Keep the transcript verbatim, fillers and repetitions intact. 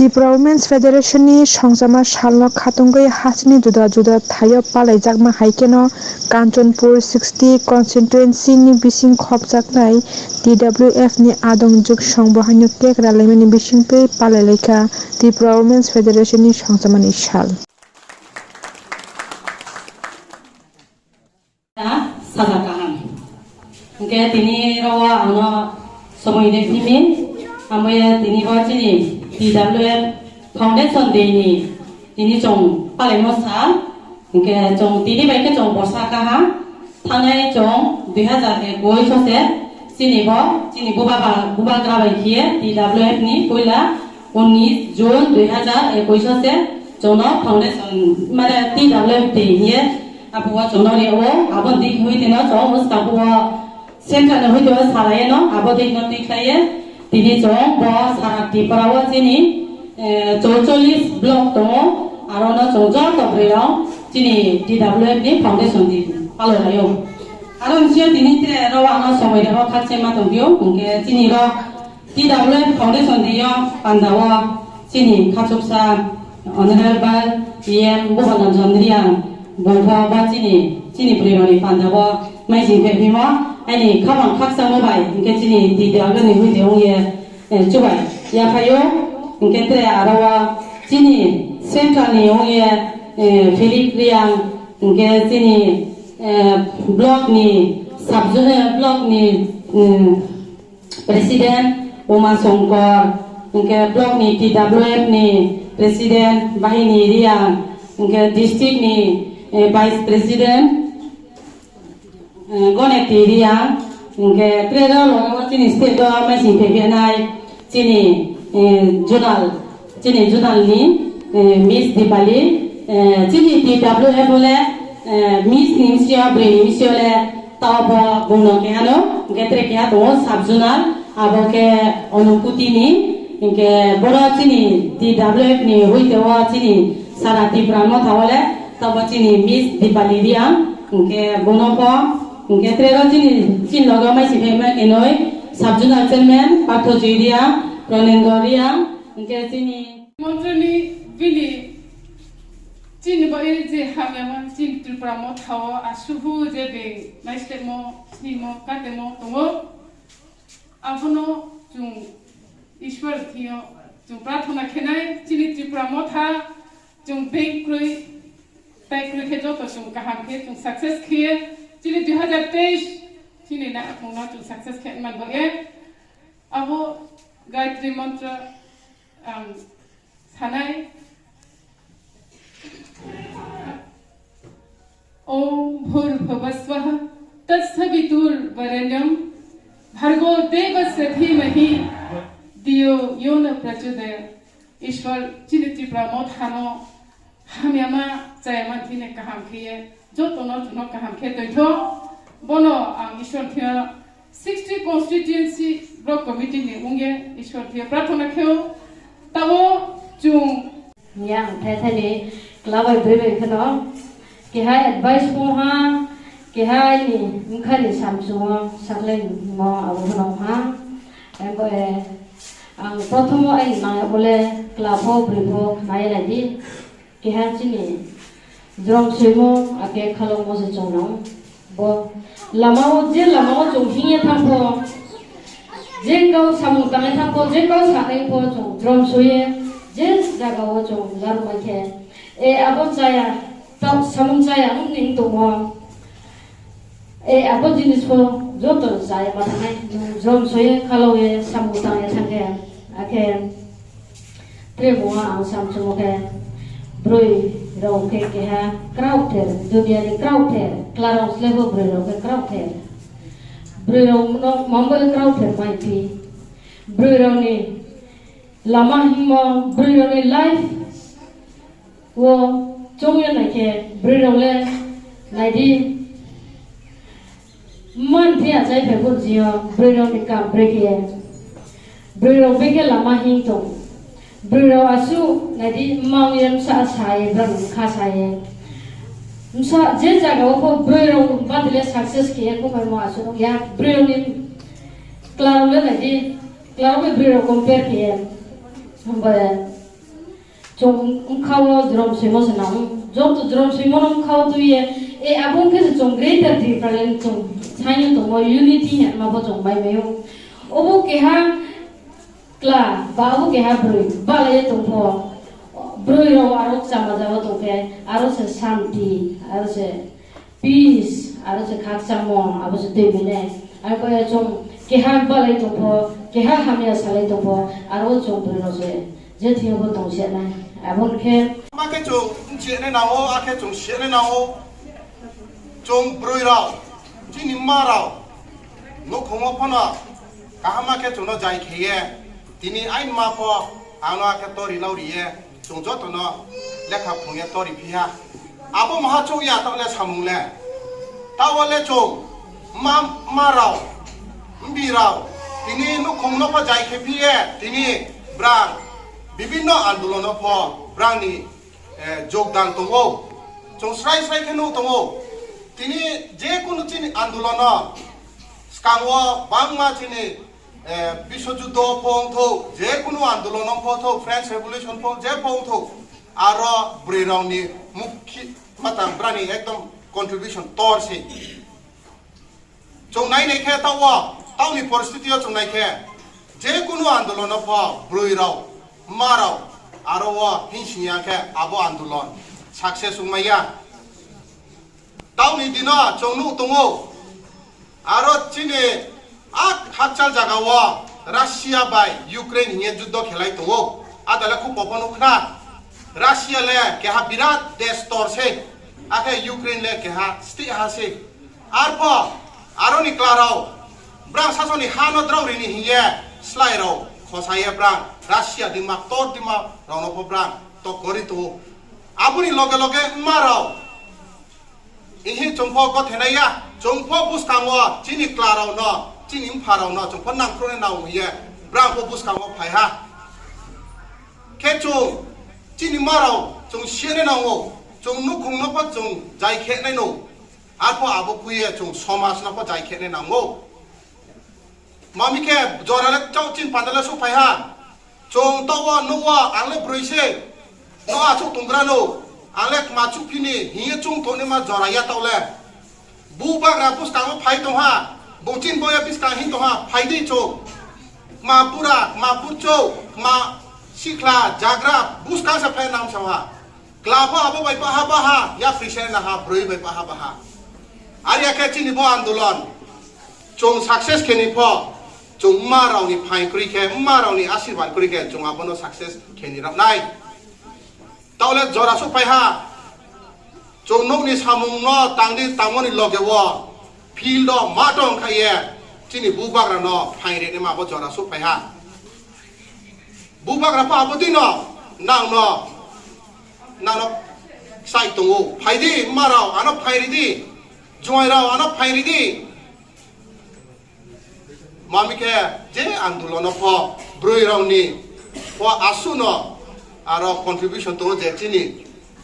Tripura Women's Federation ni songchama salno khatungwi hasteni juda juda thaio palaijakma hai kheno Kanchanpur sixty constituency ni bising khopjaknai T W F ni adong juk songbo haino cake ralaimani bisingtwi palailaikha Tripura Women's Federation ni songchamani sal. Saja kaham. Hingke tini oro o ano somoi de phimi, ambai tini bo chini T W F Foundation Day ni tini chong palaimo sal. Hingke chong tini bai khe chong borsa kaham. Thangnai chong dui hazar ekush o se chini bo chini bubagra bai khiye T W F ni puila unis June dui hazar ekush o se chwngno foundation mane T W F Day hiye abo o chwngno rio, abo dik hui tino chwng bwskang o center ni hui tino salaye no abo dik no twi khlaiye. Tini chwng bo sara Tripura o chini chorchollis block tongo, aro no chwng joto bwrwi rok chini T W F ni foundation day palwi laio. Aro nisiyo tini tre ro ano somoi rok khakchangma tongphio, hwnkhe chini ro T W F Foundation Day o pandao chini khachuksa Honorable P M Bhuban Ranjan Reang bongkho ba chini, chini bwrwi rokni pandao maising khe phimo, aini khamang khakchangma bai hwnkhe chini T W F ni hui de wngye, eh, chubai yaphaio, hwnkhe tre aro o chini central ni wngye, eh, Philip Reang, hwnkhe chini, eh, block ni sub, eh, block ni, mm, President Uma Songkor, hwnkhe block ni T W F ni President Bahini Reang, hwnkhe district ni, eh, Vice President, eh, Goneti Reang, hwnkhe tre rok loge o chini state o maising phephenai chini, eh, zonal, chini zonal ni, eh, Miss Dipali, eh, chini T W F o le, eh, Miss ni bisi o, bwrwi ni bisi o le, Tao bo bungno keha no, hwnkhe tre keha tongo sub zonal, abo khe Onukuti ni, hwnkhe boro chini T W F ni hui teo chini sara Tripura motha o le, tabo chini Miss Dipali Reang, hwnkhe bono pho, hwnkhe tre ro chini, chini loge maising phai ma kenoi sub zonal chairman Partho Joy Reang, Pranendra Reang, hwnkhe chini Montroni bini chini bai je hamyama chini Tripura motha o asuhu je beng naistemo, snimo, katemo tongo. Abono chwng Ishwar thwiyo chwng prarthana khenai chini Tripura motha chwng beng kwrwi tai kwrwi khe joto chwng kaham khe chwng success khiye chini dui hazar teis chini nakhungno chwng success khe man bagwi. Abo Gayatri mantra ang sanai. Om Bhur Bhuva Swaha Tat Savitur Varenyam Bhargo Devasya Dhimahi Dhiyo Yo Na Prachodayat. Ishwar chini Tripura mothano hamyama chayama thine kaham khiye jotono chuno kaham khe toitho. Bono ang Ishwar thia sixty constituency block committee ni ungye Ishwar thia prarthana kheo. Tabo chung ya ang thai thani klabai bwrwi bai kheno keha advice mo ha, keha ni mkha ni samchungo saklai mo abo kheno ha. Abo e ang prothomo ai nang bole klapho bwrwi pho nai nai di. Keha chini jrom soimo ake khalokmo se chwng nang. Bo lama o, je lama o chwng hingye thang pho, je kau samung tangwi thang pho, je kau sakhe pho chwng jrom soye, je jaga o chwng lar mai khe. E abo chaya, ta samung chaya wng ning tongo. E abo jinis pho joto chaya ma thangnai, jrom soye, khalokye, samung tangye thang khe. Akhe Tre mungha ang samchungo khe, bwrwi rok khe keha krauk ther, duniya ni krauk ther, klarok slebo bwrwi rok khe krauk ther. Bwrwi rok no mambo khe krauk ther mai phi. Bwrwi rok ni lama himo, bwrwi rok ni life o chongya nai khe, bwrwi rok le nai di. Man thwi achai phai phuru jio bwrwi rok ni kam brekhe. Bwrwi rok bekhe lama hing tong. Bwrwi rok asu nai di mma ungya bwsa sa ye bwrang kha sa ye. Bwsa je jaga o pho bwrwi rok bati le success khe ye kumar mo asu nung ya bwrwi rok ni kla rok le nai di kla rok bai bwrwi rok compare khe ye. Hambai. Chwng wngkha o jrom swimo se nang. Joto jrom swimo no wngkha o twi ye. E abo wngkhe se chwng Greater Tipraland chwng saino tongo, unity hinma bo chwng bai maio. Obo keha kla, ba obo keha bwrwi, balai ye tongpho. Bwrwi rok aro chama jaga tongkhe, aro se santi, aro se peace, aro se khakchangmo, abo se twi bine. Aro kaya chwng keha balai tongpho, keha hamya salai tongpho, aro chwng bwrwi rok se je thwiyo bo tong siyanai. Abo khe ma khe chwng siyanai nango, a khe chwng siyanai nango. Chwng bwrwi rok, chini ma rok, nukhungo phano kaham ma khe chwngno jai kheye. Tini aini ma pho ano a khe tori nao riye. Chwng jotono lekha phungya tori phiya. Abo maha chukya tokle samung le. Tao le chwng ma, ma rao, mbi rao, tini nukhung no pho jai khe phiye, tini brang bibinno andolono pho brangni, eh, jogdan tongo. Chwng srai srai khe nuk tongo. Tini je kunu chini andolono skango bangma chini eh, biswajuddo pho wngthok, je kunu andolon wngthok, French Revolution pho je pho wngthok, aro bwrwi rokni mukhi matang brani ekdom contribution tor se. Chwng nai nai khe tao, taoni poristiti o chwng nai khe, je kunu andolon pho bwrwi rok, ma rok, aro o hingsing ya khe abo andolon success wngmaya. Taoni dino chwng nuk tongo, aro chini a hakchal jagao Russia bai Ukraine hiye juddo khelai tongo. Adale khub pophano khna. Russia le keha birat desh tor se, akhe Ukraine le keha state ha se. Arpho aroni klarao brang sasoni hano drao rini hiye slai rao khosaye brang Russia dima tor dima rokno pho brang to kori tongo. Aboni loge loge ma rao Ihi chwng pho gothenai ya, chwng pho bwskango chini klarokno, chini mpharokno chwng pho nangkhruknai nang hwnwi ye, brang pho bwskango phai ha. Khe chwng chini marok chwng siyanai nango, chwng nukhungno pho chwng jai khe nai no, arpho abo khuye chwng somajno pho jai khe nai nango. Mami khe jora le chau chin panda le su phai ha. Chwng tao nukgo ang le bwrwi se. No achuk tonggra no. Ang le kma chuk phini hiye chwng thoni ma jora ya tao le. Bubagra bwskango phai tong ha. Bungchin boya bwskang hin tong ha. Phai di chwng. Kma bura, kma burchou, kma sikla, jagra, bwskang se phai nam sa ha. Kla pho abo bai baha baha, ya phri se na ha, bwrwi bai baha baha. Ari ya khe chini bo andolon. Chwng success khe ni pho, chwng ma rao ni phai kwrwi khe, ma rao ni asirwad kwrwi khe, chwng abono success khe ni rok nai. Tao le jora su phai ha. Chwng nokni samung no tang di tangmani loge o, field o ma tong kha ye, chini bubagra no phai re ni ma bo jora su phai ha. Bubagra pha abo dino, nang no, nang no sai tongo. Phai di, marao, ano phai ri di. Juai rao, ano phai ri di. Mami khe je andolono pho, broi rao ni pho asu no, aro contribution tongo je chini.